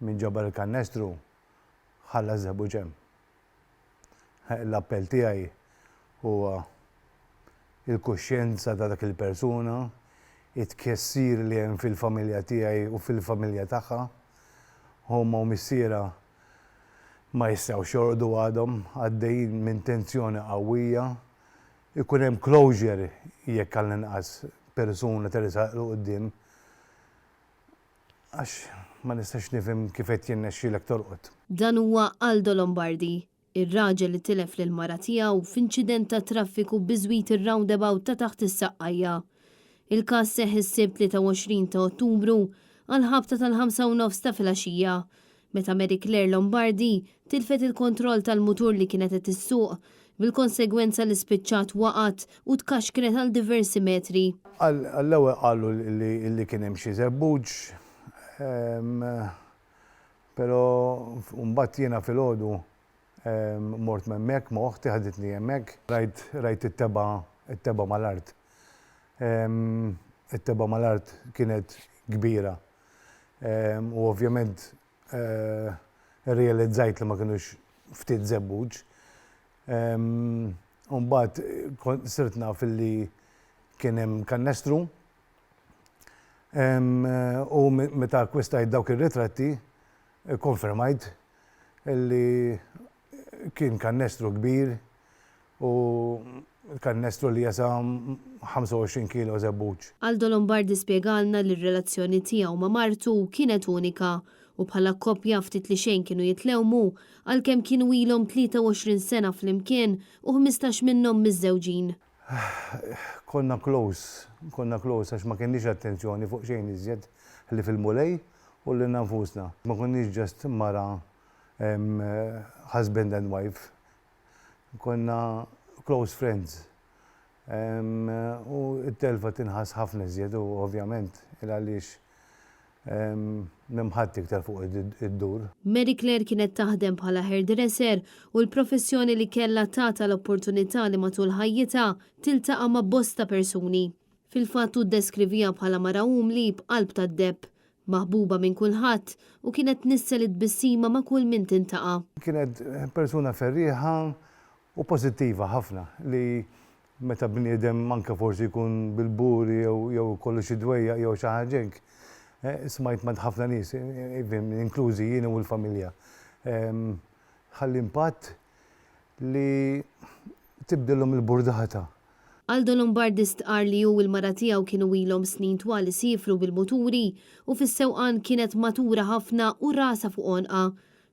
Min ġabar il-kannestru ħalla ż-żebbuġ hemm. L-appell tiegħi huwa il-kuxjenza ta' dak il-persuna, it-tkessir li hemm fil-familja tiegħi u fil-familja tagħha. Ommha u missierha ma jistgħux jorqdu għadhom, għaddejjin minn tensjoni qawwija. Ikun hemm closure jekk għall-inqas persuna tersaq 'l quddiem. Għax ma nistax nifhem kif qed jirnexxielek torqod. Dan huwa Aldo Lombardi, ir-raġel li tilef lill-mara tiegħu f'inċident tat-traffiku biżwit ir-roundabout ta' taħt is-Saqqajja. Il-każ seħħ is-Sibt 23 ta' Ottubru għall-ħabta tal-ħamsa u nofs ta' filgħaxija, meta Mary Claire Lombardi tilfet il-kontroll tal-mutur li kienet qed issuq, bil-konsegwenza li spiċċat waqgħet u tkaxkret għal diversi metri. Għall-ewwel qalu li kien hemm xi żebbuġ, però mbagħad jiena filgħodu mort m'hemmhekk ma' oħti ħaditni hemmhekk, rajt rajt it-tebgħa it-tebgħa mal-art. It-tebgħa mal-art kienet kbira. U ovvjament irrealizzajt li ma kinux ftit żebbuġ. U mbagħad sirt naf li kien hemm kannestru. U meta akkwistajt dawk ir-ritratti, ikkonfermajt li kien kannestru kbir u kannestru li jesa' 25 kilo żebbuġ. Aldo Lombardi spjegalna li r-relazzjoni tiegħu ma' martu kienet unika u bħala koppja ftit li xejn kienu jitlewmu għalkemm kienu ilhom 23 sena flimkien u 15 minnhom miżżewġin. Konna close, konna close għax ma kenniex attenzjoni fuq xejn iżjed ħlief il-Mulej u lilna nfusna. Ma konniex just mara husband and wife, Konna close friends. U t-telfa tinħass ħafna iżjed u ovvjament il għaliex m'hemm ħadd iktar fuq id-dur. Mary Claire kienet taħdem bħala hairdresser u l-professjoni li kellha tatha l-opportunità li matul ħajjitha tiltaqa' ma' bosta persuni. Fil-fatt hu ddeskriviha bħala mara umli b'qalb tad-deheb, maħbuba minn kulħadd u kienet tnissel it-tbissima ma' kull min tintaqa'. Kienet persuna ferrieħa u pożittiva ħafna li meta bniedem anke forsi jkun bil-buri jew jew ikollu xi dwejjaq jew xi ħaġa hekk, smajt m'għand ħafna nies, even inklużi jien u l-familja, tħalli impatt li tibdilhom il-burdata. Aldo Lombardi stqarr li hu u l-mara tiegħu kienu ilhom snin twal isiefru bil-muturi u fis-sewqan kienet matura ħafna u rasha fuq għonqha.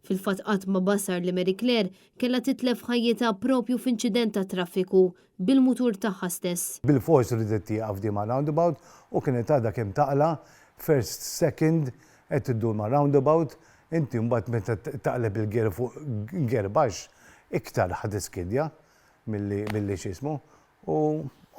Fil-fatt qatt ma basar li Mary Claire kellha titlef ħajjitha propju f'inċident tat-traffiku bil-mutur tagħha stess. Bilfors ridet tieqaf di mar-roundabout u kienet għadha kemm taqla' first second qed iddur mar-roundabout, inti mbagħad meta taqleb il-gear fuq gear baxx iktar ħa tiskidja milli milli x'ismu u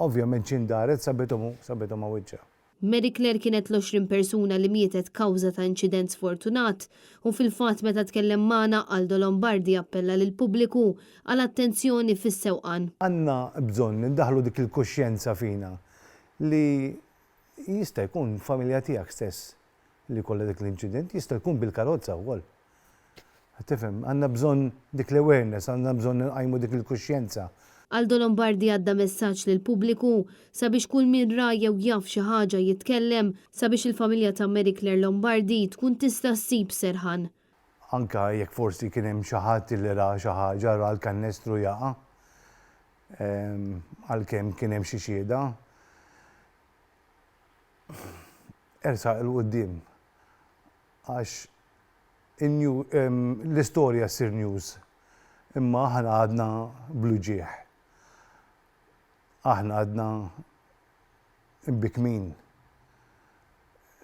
ovvjament x'in daret sabithom sabithom ma' wiċċha. Mary Claire kienet l-20 persuna li mietet kawża ta' inċident sfortunat u fil-fatt meta tkellem magħna Aldo Lombardi appella lill-pubbliku għal attenzjoni fis-sewqan. Għandna bżonn indaħħlu dik il-kuxjenza fina li jista' jkun familja tiegħek stess li jkollha dik l-inċident, jista' jkun bil-karozza wkoll. Tifhem, għandna bżonn dik l-awareness, għandna bżonn inqajmu dik il-kuxjenza. Aldo Lombardi għadda messaġġ lill-pubbliku sabiex kull min ra jew jaf xi ħaġa jitkellem sabiex il-familja ta' Mary Claire Lombardi tkun tista' ssib serħan. Anke jekk forsi kien hemm xi ħadd li ra xi ħaġa, ra l-kannestru jaqa', għalkemm kien hemm xi xhieda, ersaq 'il quddiem għax l-istorja ssir news imma aħna għadna bl-uġigħ. Aħna għadna mbikkmin.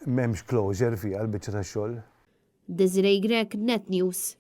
M'hemmx closure fiha l-biċċa tax-xogħol. Desiree Grech, Net News.